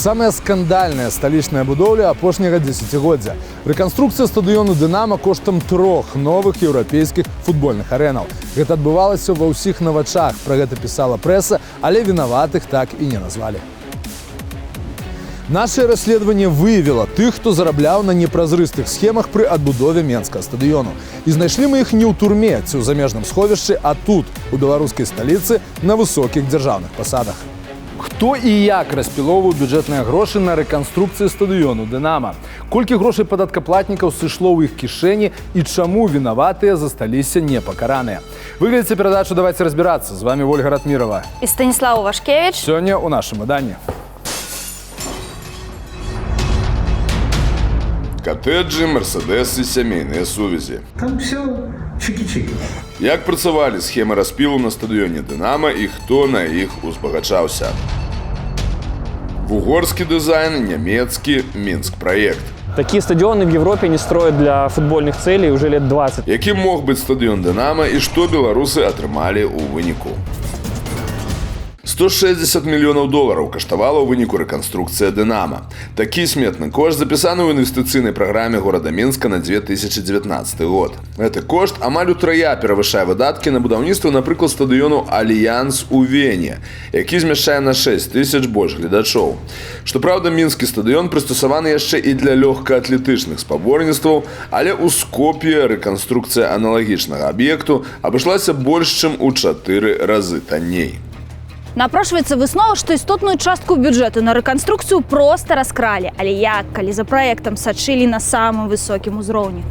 Самая скандальная сталічная будоўля апошняга дзесяцігоддзя. Рэканструкцыя стадыёну «Дынама» коштам трох новых еўрапейскіх футбольных арэнаў. Гэта адбывалася ва ўсіх на вачах, пра гэта пісала прэса, але вінаватых так і не назвалі. Наше расследаванне выявіла тых, хто зарабляў на непразрыстых схемах пры адбудове менскага стадыёну. І знайшлі мы іх не ў турме ці ў замежным сховішчы, а тут, у беларускай сталіцы, на высокіх дзяржаўных пасадах. Хто і як распілоўваў бюджэтныя грошы на рэканструкцыю стадыёну «Дынама»? Колькі грошай падаткаплатнікаў сышло ў іх кішэні і чаму вінаватыя засталіся непакараныя? Вы глядзіце перадачу «Давайте разбираться». З вамі Вольга Ратмірова. І Станіслаў Вашкевіч. Сёння ў нашым выданні. Катэджы, мерседесы, сямейныя сувязі. Там все чики-чики. Як працавалі схемы распілу на стадыёне «Дынама» і хто на іх узбагачаўся? Вугорскі дызайн, нямецкі Мінск-праект. Такие стадионы в Европе не строят для футбольных целей уже лет 20. Якім мог быць стадыён «Дынама» і што беларусы атрымалі ў выніку? 160 мільёнаў долараў каштавала ў выніку рэканструкцыя «Дынама». Такі сметны кошт запісаны ў інвестыцыйнай праграме горада Мінска на 2019 год. Гэты кошт амаль утрая перавышае выдаткі на будаўніцтва, напрыклад, стадыёну «Альянс» у Вене, які змяшчае на 6 тысяч больш гледачоў. Што праўда, мінскі стадыён прыстасаваны яшчэ і для лёгкаатлетычных спаборніцтваў, але ў Скоп'е рэканструкцыя аналагічнага аб'екту абышлася больш чым у 4 разы танней. Напрошваецца выснова, што істотную частку бюджэту на рэканструкцыю проста раскралі. Але як, калі за праектам сачылі на самым высокім узроўні?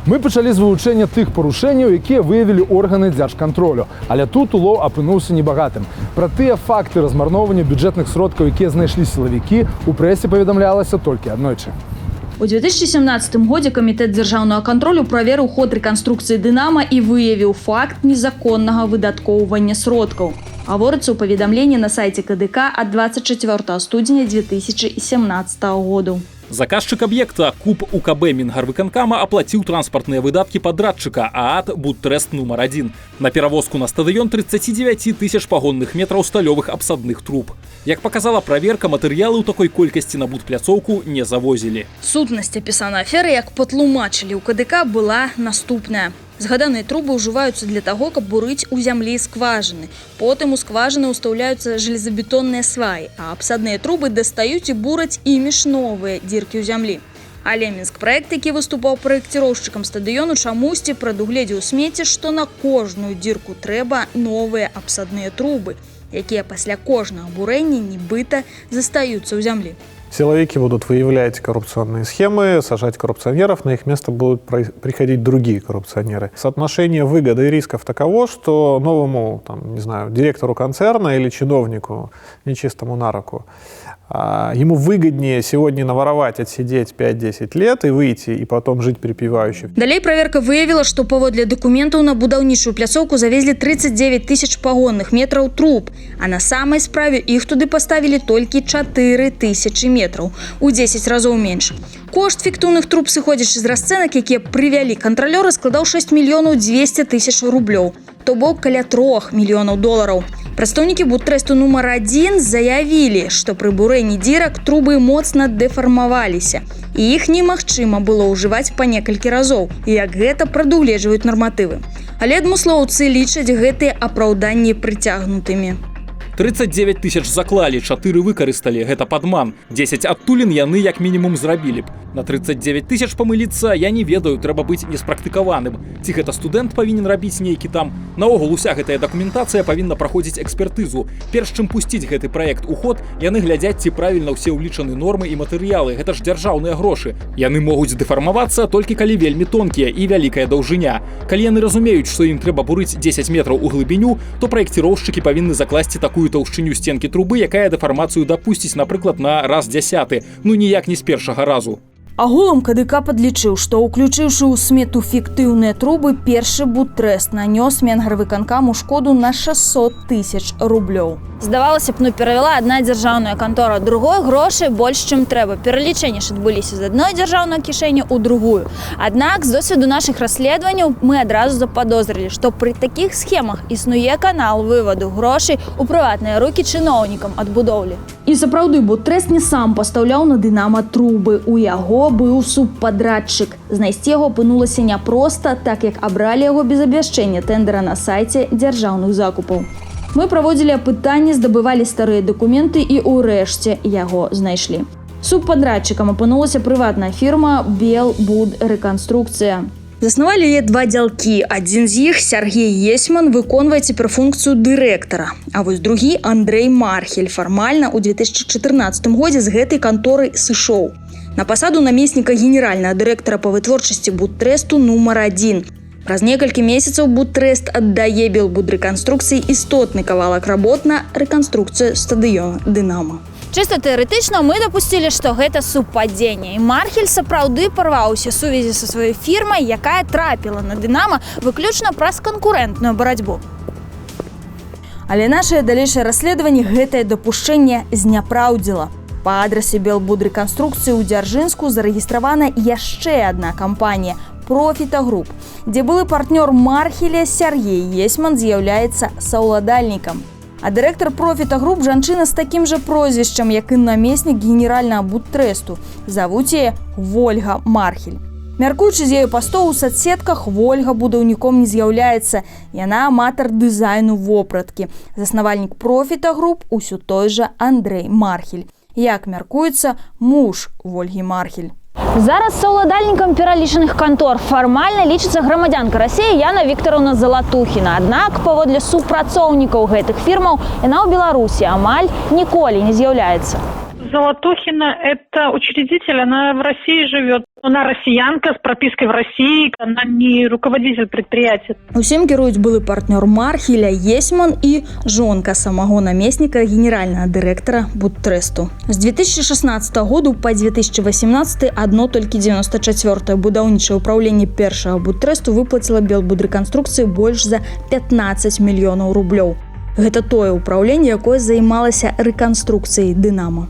Мы пачалі з вывучэння тых парушэнняў, якія выявілі органы дзяржкантролю. Але тут улоў апынуўся небагатым. Пра тыя факты размарноўвання бюджэтных сродкаў, якія знайшлі сілавікі, у прэсе паведамлялася толькі аднойчы. У 2017 годзе камітэт дзяржаўнага кантролю праверыў ход рэканструкцыі «Дынама» і выявіў факт незаконнага выдаткоўвання сродкаў. Гаворыцца ў паведамленні на сайце КДК ад 24 студзеня 2017 году. Заказчык аб'екта КУП УКБ Мінгарвыканкама аплаціў транспартныя выдаткі падрадчыка ААТ «Будтрэст нумар 1» на перавозку на стадыён 39 тысяч пагонных метраў сталёвых абсадных труб. Як паказала праверка, матэрыялы ў такой колькасці на будпляцоўку не завозілі. Сутнасць апісана аферы, як патлумачылі ў КДК, была наступная. Згаданыя трубы ўжываюцца для таго, каб бурыць у зямлі скважыны. Потым у скважыны ўстаўляюцца железабетонныя сваі, а абсадныя трубы дастаюць і бураць імі ж новыя дзіркі ў зямлі. Але Мінскпраект, які выступаў праекціроўшчыкам стадыёну, чамусьці прадугледзеў у смеце, што на кожную дзірку трэба новыя абсадныя трубы, якія пасля кожнага бурэння нібыта застаюцца ў зямлі. Силовики будут выявлять коррупционные схемы, сажать коррупционеров, на их место будут приходить другие коррупционеры. Соотношение выгоды и рисков таково, что новому, там, не знаю, директору концерна или чиновнику, нечистому на руку, ему выгоднее сегодня наворовать, отсидеть 5-10 лет и выйти, и потом жить припеваючи. Далей праверка выявіла, што паводле дакументаў на будаўнічую пляцоўку завезлі 39 тысяч пагонных метраў труб, а на самай справе іх туды паставілі толькі 4 тысячи метраў, у 10 разоў менш. Кошт фіктыўных труб, сыходзячы з расцэнак, якія прывялі кантралёры, складаў 6 мільёнаў 200 тысяч рублёў, то бок каля 3 мільёнаў долараў. Прадстаўнікі будтрэсту нумар 1 заявілі, што пры бурэнні дзірак трубы моцна дэфармаваліся, і іх немагчыма было ўжываць па некалькі разоў, як гэта прадугледжваюць нарматывы. Але адмыслоўцы лічаць гэтыя апраўданні прыцягнутымі. 39 тысяч заклалі, 4 выкарысталі, гэта падман. 10 адтулін яны як мінімум зрабілі б. На 39 тысяч памыліцца, я не ведаю, трэба быць неспрактыкаваным. Ці гэта студэнт павінен рабіць нейкі там. Наогул уся гэтая дакументацыя павінна праходзіць экспертызу. Перш чым пусціць гэты праект у ход, яны глядзяць, ці правільна ўсе ўлічаны нормы і матэрыялы. Гэта ж дзяржаўныя грошы. Яны могуць дэфармавацца, толькі калі вельмі тонкія і вялікая даўжыня. Калі яны разумеюць, што ім трэба бурыць 10 метраў у глыбіню, то праекціроўшчыкі павінны закласці такую таўшчыню сценкі трубы, якая дэфармацыю дапусціць, напрыклад, на раз дзясяты. Ну ніяк не з першага разу. Агулам КДК падлічыў, што, ўключыўшы ў смету фіктыўныя трубы, першы будтрэст нанёс Менгарвыканкаму шкоду на 600 тысяч рублёў. Здавалася б, ну перавяла адна дзяржаўная кантора другой грошы больш, чым трэба. Пералічэнні ж адбыліся з адной дзяржаўнай кішэні ў другую. Аднак з досведу нашых расследаванняў мы адразу западозрылі, што пры такіх схемах існуе канал вываду грошай у прыватныя рукі чыноўнікам ад будоўлі. І сапраўды, Будтрэст не сам пастаўляў на «Дынама» трубы. У яго быў субпадрадчык. Знайсці яго апынулася няпроста, так як абралі яго без абвяшчэння тэндара на сайце дзяржаўных закупаў. Мы праводзілі апытанні, здабывалі старыя дакументы і ўрэшце яго знайшлі. Субпадрадчыкам апынулася прыватная фірма «Белбудрэканструкцыя». Заснавалі яе два дзялкі. Адзін з іх, Сяргей Есьман, выконвае цяпер функцыю дырэктара. А вось другі, Андрэй Мархель, фармальна ў 2014 годзе з гэтай канторы сышоў. На пасаду намесніка генеральнага дырэктара па вытворчасці Будтрэсту нумар адзін. Праз некалькі месяцаў Будтрэст аддае «Белбудрэканструкцыі» істотны кавалак работ на рэканструкцыю стадыёна «Дынама». Чыста тэарэтычна мы дапусцілі, што гэта супадзенне. І Мархель сапраўды парваў усе сувязі са сваёй фірмай, якая трапіла на «Дынама» выключна праз канкурэнтную барацьбу. Але нашае далейшае расследаванне гэтае дапушчэнне зняпраўдзіла. Па адрасе «Белбудрэканструкцыі» ў Дзяржынску зарэгістравана яшчэ адна кампанія «Профіта Груп», дзе былы партнёр Мархеля Сяргей Есьман з'яўляецца саўладальнікам. А дырэктар «Профіта Груп» жанчына з такім жа прозвішчам, як і намеснік генеральнага Будтрэсту. Завуць яе Вольга Мархель. Мяркуючы з яе пастоў у сацсетках, Вольга будаўніком не з'яўляецца. Яна аматар дызайну вопраткі. Заснавальнік «Профіта Груп» усё той жа Андрэй Мархель. Як мяркуецца, муж Вольгі Мархель. Зараз саўладальнікам пералічаных кантор фармальна лічыцца грамадзянка Расіі Яна Віктараўна Залатухіна. Аднак, паводле супрацоўнікаў гэтых фірмаў, яна ў Беларусі амаль ніколі не з'яўляецца. Золотухина – это учредитель, она в России живет. Она россиянка с пропиской в России, она не руководитель предприятия. Усім кіруюць былы партнёр Мархеля Есьман і жонка самого намесніка генеральнага дырэктара Будтрэсту. З 2016 году па 2018 адно толькі 94 будаўнічае ўпраўленне першага Будтрэсту выплаціла «Белбудрэканструкцыі» больш за 15 мільёнаў рублёў. Гэта тое ўпраўленне, якое займалася рэканструкцыяй «Дынама».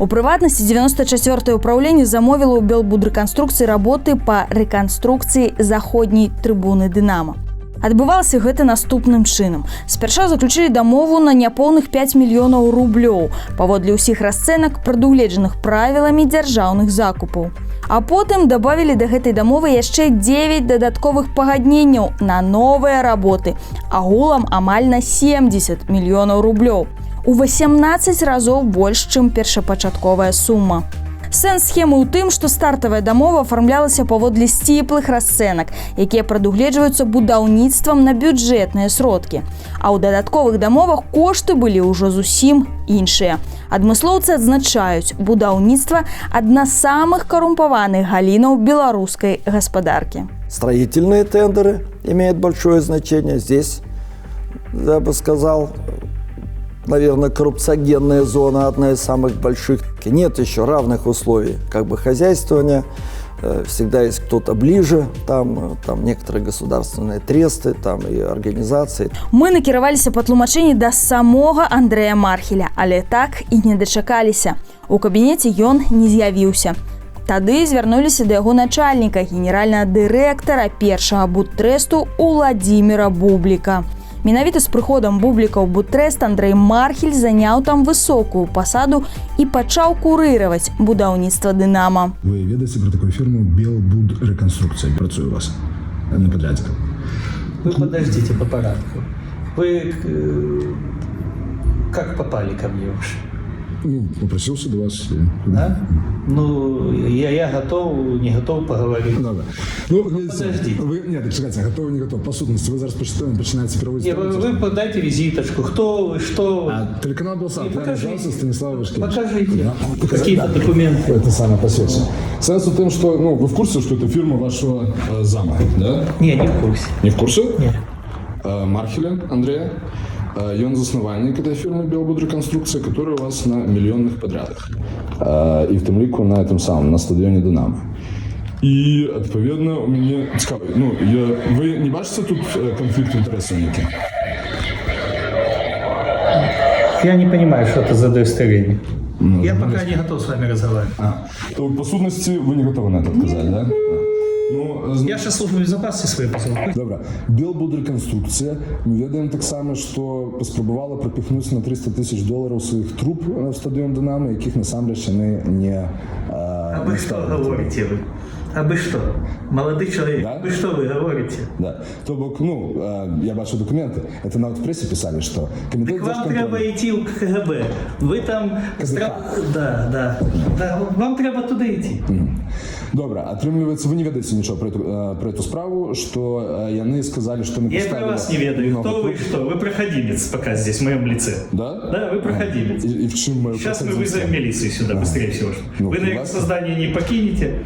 У прыватнасці, 94 ўпраўленне замовіла ў «Белбудрэканструкцыі» работы па рэканструкцыі заходняй трыбуны «Дынама». Адбывалася гэта наступным чынам. Спярша заключылі дамову на няпоўных 5 мільёнаў рублёў паводле ўсіх расцэнак, прадугледжаных правіламі дзяржаўных закупаў. А потым дабавілі да гэтай дамовы яшчэ 9 дадатковых пагадненняў на новыя работы, агулам амаль на 70 мільёнаў рублёў. У 18 разоў больш, чым першапачатковая сума. Сэнс схемы ў тым, што стартавая дамова афармлялася паводле сціплых расцэнак, якія прадугледжваюцца будаўніцтвам на бюджэтныя сродкі. А ў дадатковых дамовах кошты былі ўжо зусім іншыя. Адмыслоўцы адзначаюць, будаўніцтва адна з самых карумпаваных галінаў беларускай гаспадаркі. Строительные тендеры имеют большое значение. Здесь, я бы сказал, наверное, коррупциогенная зона, одна из самых больших. Нет еще равных условий как бы хозяйствования. Всегда есть кто-то ближе, там некоторые государственные тресты, там и организации. Мы накіраваліся па тлумачэнні да самога Андрэя Мархеля, але так і не дачакаліся. У кабінеце ён не з'явіўся. Тады звярнуліся да яго начальніка, генеральнага дырэктара першага Будтрэсту Уладзіміра Бубліка. Менавіта з прыходам Бубліка ў Будтрэст Андрэй Мархель заняў там высокую пасаду і пачаў курыраваць будаўніцтва «Дынама». Вы ведаеце про такую фірму «Белбудрэканструкцыя»? Працуе у вас на подрядзе. Вы подождите, по порядку. Вы как попали ко мне вообще? Ну, попросился до вас. Да? Ну, я готов, не готов поговорить. Да. Ну, глядзіце, подождите. Вы, нет, так чакайце, гатовы, не гатовы. Па сутнасці, вы зараз пачынаеце пераводзіць. Не, вы подайте визиточку. Кто вы, что вы? А, телеканал Белсат. Не, Я покажите. назвался Станислав Вашкевич. Покажите. Да. Какие-то Да. документы. Это самое посвящение. Сэнс у тым, что, ну, вы в курсе, что это фирма вашего зама, да? Не, не в курсе. Не в курсе? Нет. Мархеля Андрея. Ён заснавальнік этой фирмы «Белбудреконструкция», которая у вас на миллионных подрядах. І в тым ліку на этом самом, на стадионе «Динамо». І, адпаведна, у мяне цікава, ну, вы не бачыце тут канфлікт інтарэсаў нейкі? Я не понимаю, что это за удостоверение. Ну, Я пока не готов с вами разговаривать. А, то, па сутнасці, вы не гатовы на это адказаць, да? Ну, Я сейчас службу безопасности свою позову. Добра. Белбудрэканструкцыя. Мы ведаем таксама, што паспрабавала прапіхнуць на 300 тысяч долараў сваіх труб на стадыён «Дынама», якіх насамрэч яны не А не вы что ставілі. говорите вы? А вы что? Молодой человек, Да? вы что вы говорите? Да. То бок, ну, я бачу документы. Это нават в прессе писали, что комитет Так вам держконтролю- трэба идти в КГБ. Вы там... КЗК. Да. Вам трэба туда идти. Добра, атрымліваецца, вы не ведаеце нічого про эту справу, што яны сказалі, што мы Я про вас не ведаю. много Кто вы и труб. что? Вы проходимец пока здесь, в моем лице. Да? Да, вы проходимец. І в чым маё Сейчас мы праходзімца? вызовем милицию сюда, быстрее всего. Ну, Вы, наверное, классно. создание не покинете.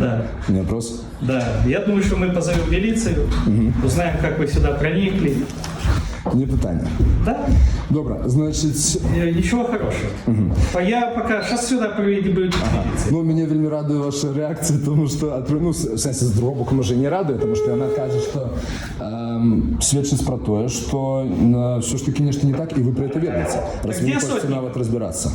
Да. Не вопрос. Да, я думаю, что мы позовем милицию, узнаем, как вы сюда проникли. Не пытанне. Да, Добра, значыць, ничего хорошего. А я пока сейчас сюда приведет будет милиция. Ну, мяне вельмі радуе ваша рэакцыя, тому што ну, в сэнсе, з другого боку, можа, і не радуе, тому што яна кажа, што сведчыць пра тое, што ўсё ж таки нешта не так, і вы пра это ведаеце. Раз вы не Где хочаце сотник? нават разбірацца.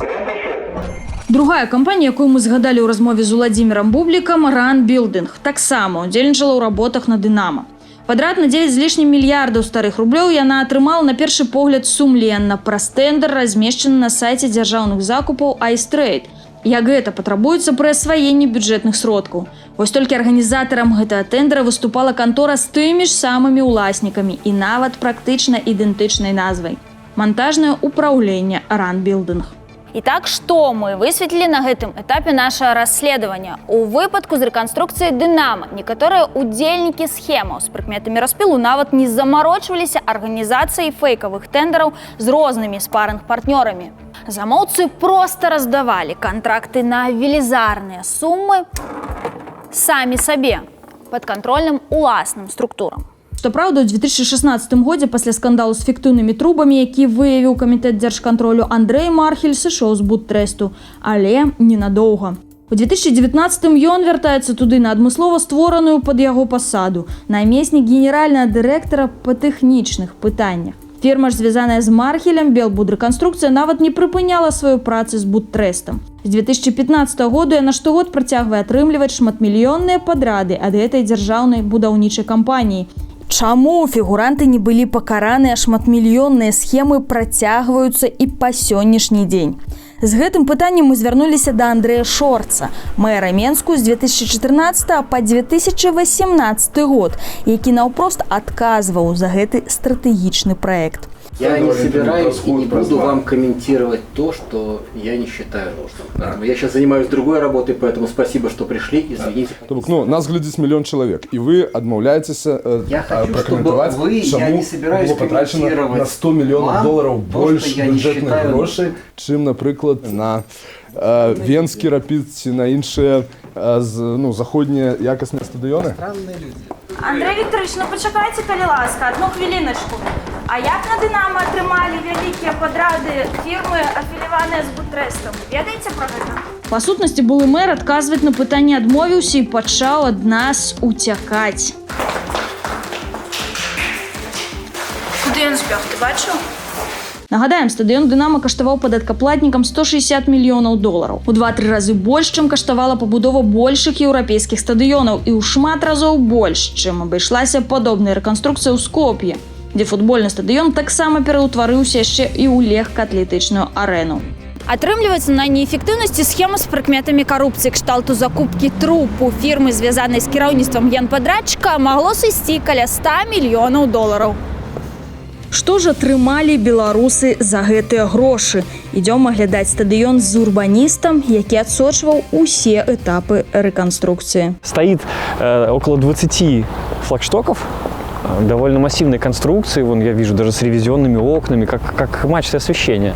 Другая кампанія, якую мы згадалі ў размове з Уладзімірам Бублікам, Ран Билдинг, таксама удзельнічала ў работах на «Дынама». Падрад на 9 з лішнім мільярдаў старых рублёў яна атрымала на першы погляд сумленна праз тэндар, размешчаны на сайце дзяржаўных закупаў Айстрейд. Як гэта патрабуецца пры асваенні бюджэтных сродкаў. Вось толькі арганізатарам гэтага тэндара выступала кантора з тымі ж самымі ўласнікамі і нават практычна ідэнтычнай назвай. Мантажнае ўпраўленне Ран Билдинг. Итак, што мы высветлілі на гэтым этапе нашага расследавання? У выпадку з рэканструкцыяй «Дынама» некаторыя удзельнікі схемаў з прыкметамі распілу нават не замарочваліся арганізацыяй фэйкавых тэндараў з рознымі спарынг-партнёрамі. Замоўцы проста раздавалі кантракты на велізарныя сумы самі сабе, падкантрольным уласным структурам. Што праўда, у 2016 годзе пасля скандалу з фіктыўнымі трубамі, які выявіў камітэт дзяржкантролю, Андрэй Мархель сышоў з Будтрэсту, але ненадоўга. У 2019 ён вяртаецца туды на адмыслова створаную пад яго пасаду, намеснік генеральнага дырэктара па тэхнічных пытаннях. Фірма ж, звязаная з Мархелем, Белбудрэканструкцыя, нават не прыпыняла сваю працы з Будтрэстам. З 2015 году яна штогод працягвае атрымліваць шматмільённыя падрады ад гэтай дзяржаўнай будаўнічай кампаніі. Чаму фігуранты не былі пакараны, а шматмільённыя схемы працягваюцца і па сённяшні дзень? З гэтым пытаннем мы звярнуліся да Андрэя Шорца, мэра Менску з 2014 па 2018 год, які наўпрост адказваў за гэты стратэгічны праект. Я не собираюсь и не буду вам комментировать то, что я не считаю нужным. Поэтому я сейчас занимаюсь другой работой, поэтому спасибо, что пришли. Извините. То бок, ну, нас глядзіць мільён чалавек, і вы адмаўляецеся Я хочу, чтобы пракаментаваць, вы, я чаму не собираюсь было патрачана комментировать на 100 мільёнаў вам долараў то, больш что я не бюджэтных считаю грошай, чым, напрыклад, на венскі «Рапід» ці на іншыя ну, заходнія якасныя стадыёны? Андрэй Віктаравіч, ну пачакайце, калі ласка, одну хвіліначку. А як на «Дынама» атрымалі вялікія падрады фірмы, афіляваныя з Будтрэстам? Ведаеце пра гэта? Па сутнасці, былы мэр адказваць на пытанне адмовіўся і пачаў ад нас уцякаць. Куды ён збег, ты бачыў? Нагадаем, стадыён «Дынама» каштаваў падаткаплатнікам 160 мільёнаў долараў. У 2-3 разы больш, чым каштавала пабудова большых еўрапейскіх стадыёнаў, і ў шмат разоў больш, чым абышлася падобная рэканструкцыя ў Скоп'е, дзе футбольны стадыён таксама пераўтварыўся яшчэ і ў легкаатлетычную арэну. Атрымліваецца, на неэфектыўнасці схемы з прыкметамі карупцыі кшталту закупкі труб у фірмы, звязанай з кіраўніцтвам генпадрадчыка, магло сысці каля 100 мільёнаў долараў. Што ж атрымалі беларусы за гэтыя грошы? Ідём аглядаць стадыён з урбаністам, які адсочваў усе этапы рэканструкцыі. Стоит около 20 флагштоков, довольно массивной конструкции, вон я вижу даже с ревизионными окнами, как мачты освещения.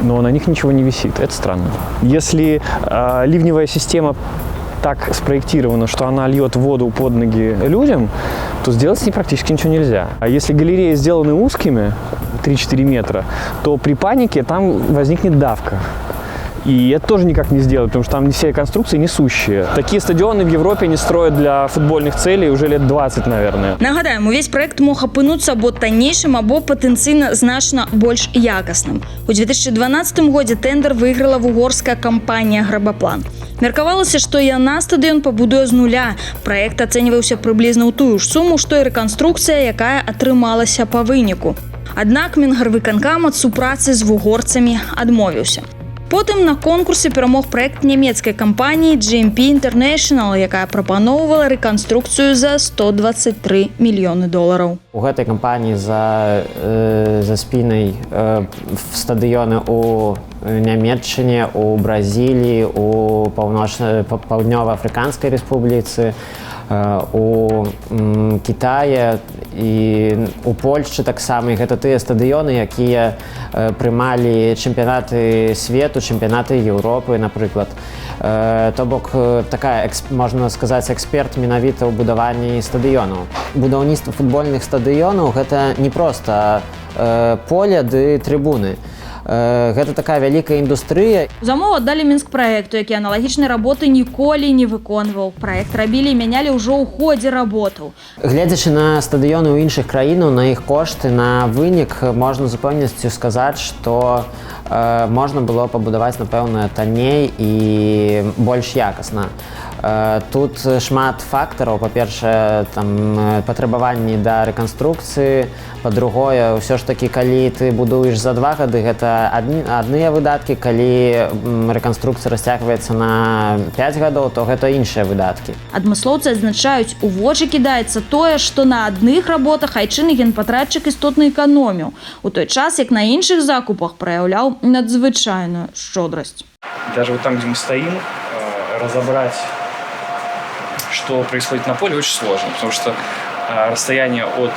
Но на них ничего не висит, это странно. Если ливневая система так спроектирована, что она льет воду под ноги людям, то сделать с ней практически ничего нельзя. А если галереи сделаны узкими, 3-4 метра, то при панике там возникнет давка. И это тоже никак не сделать, потому что там все конструкции несущие. Такие стадионы в Европе не строят для футбольных целей уже лет 20, наверное. Нагадаем, увесь праект мог апынуцца або таннейшым, або патэнцыйна значна больш якасным. У 2012 годзе тэндар выйграла вугорская кампанія «Грабаплан». Меркавалася, што яна стадыён пабудуе з нуля. Праект ацэньваўся прыблізна ў тую ж суму, што і рэканструкцыя, якая атрымалася па выніку. Аднак Мінгарвыканкам ад супрацы з вугорцамі адмовіўся. Потым на конкурсе перамог праект нямецкай кампаніі GMP International, якая прапаноўвала рэканструкцыю за 123 мільёны долараў. У гэтай кампаніі за спінай стадыёны ў Нямеччыне, у Бразіліі, у Паўднёва-Афрыканскай Рэспубліцы, у Кітае і у Польшчы таксама. І гэта тыя стадыёны, якія прымалі чэмпіянаты свету, чэмпіянаты Еўропы, напрыклад. То бок такая, можна сказаць, эксперт менавіта ў будаванні стадыёнаў. Будаўніцтва футбольных стадыёнаў гэта не проста поле ды трыбуны. Гэта такая вялікая індустрыя. Замову аддалі Мінскпраекту, які аналагічнай работы ніколі не выконваў. Праект рабілі і мянялі ўжо ў ходзе работаў. Гледзячы на стадыёны ў іншых краінаў, на іх кошты, на вынік, можна з упэўненасцю сказаць, што можна было пабудаваць, напэўна, танней і больш якасна. Тут шмат фактараў: па-першае, там патрабаванні да рэканструкцыі, па-другое, ўсё ж такі, калі ты будуеш за 2 гады, гэта адныя выдаткі, калі рэканструкцыя расцягваецца на 5 гадоў, то гэта іншыя выдаткі. Адмыслоўцы адзначаюць, у вочы кідаецца тое, што на адных работах айчынны генпадрадчык істотна эканоміў, у той час як на іншых закупах праяўляў надзвычайную шчодрасць. Даже вот там, где мы стоим, разобрать, что происходит на поле, очень сложно, потому что расстояние от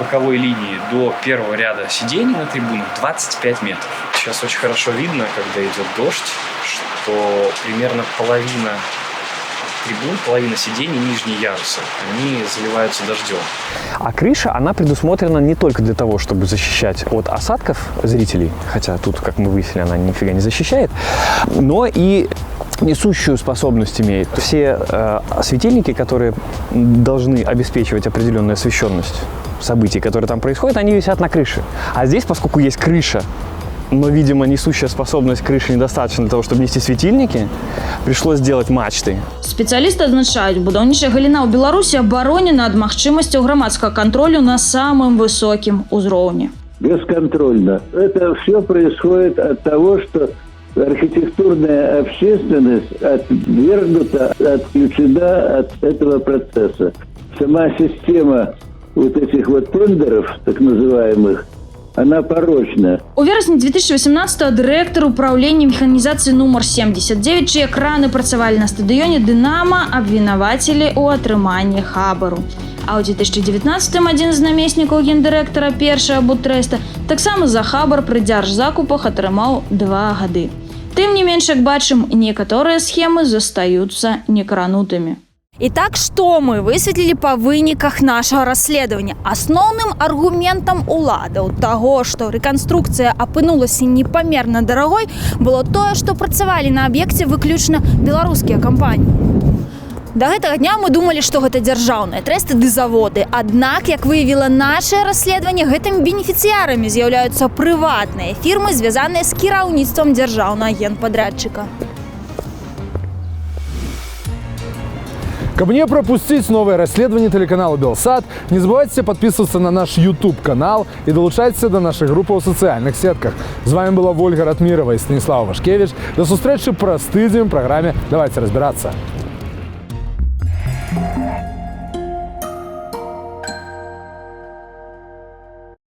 боковой линии до первого ряда сидений на трибунах 25 метров. Сейчас очень хорошо видно, когда идет дождь, что примерно половина трибун, половина сидений, нижние ярусы, они заливаются дождем. А крыша, она предусмотрена не только для того, чтобы защищать от осадков зрителей, хотя тут, как мы выяснили, она нифига не защищает, но и несущую способность имеет. Все светильники, которые должны обеспечивать определенную освещенность событий, которые там происходят, они висят на крыше. А здесь, поскольку есть крыша, но, видимо, несущая способность крыши недостаточно для того, чтобы нести светильники, пришлось сделать мачты. Спецыялісты адзначаюць, будаўнічая галіна ў Беларусі абаронена ад магчымасцяў грамадскага кантролю на самым высокім узроўні. Бесконтрольно. Это все происходит от того, что архитектурная общественность отвергнута, отключена от этого процесса. Сама система вот этих вот тендеров, так называемых, она порочна. У верасні 2018 дырэктар упраўлення механізацыі нумар 79, чые краны працавалі на стадыёне «Дынама», абвінавацілі ў атрыманні хабару. А ў 2019 адзін з намеснікаў гендырэктара першага будтрэста таксама за хабар пры дзяржзакупах атрымаў 2 гады. Тым не менш, як бачым, некаторыя схемы застаюцца некранутымі. Итак, што мы высветлілі па выніках нашага расследавання? Асноўным аргументам уладаў таго, што рэканструкцыя апынулася непамерна дарагой, было тое, што працавалі на аб'екце выключна беларускія кампаніі. Да гэтага дня мы думалі, што гэта дзяржаўныя трэсты ды заводы. Аднак, як выявіла наше расследаванне, гэтымі бенефіцыярамі з'яўляюцца прыватныя фірмы, звязаныя з кіраўніцтвам дзяржаўнага генпадрядчыка. Каб не пропустить новое расследование телеканала Белсат, не забывайте подписываться на наш YouTube-канал и далучайцеся да нашай групы ў сацыяльных сетках. З вамі была Вольга Ратмірава і Станіслаў Вашкевіч. Да сустрэчы праз тыдзень у праграме «Давайте разбираться».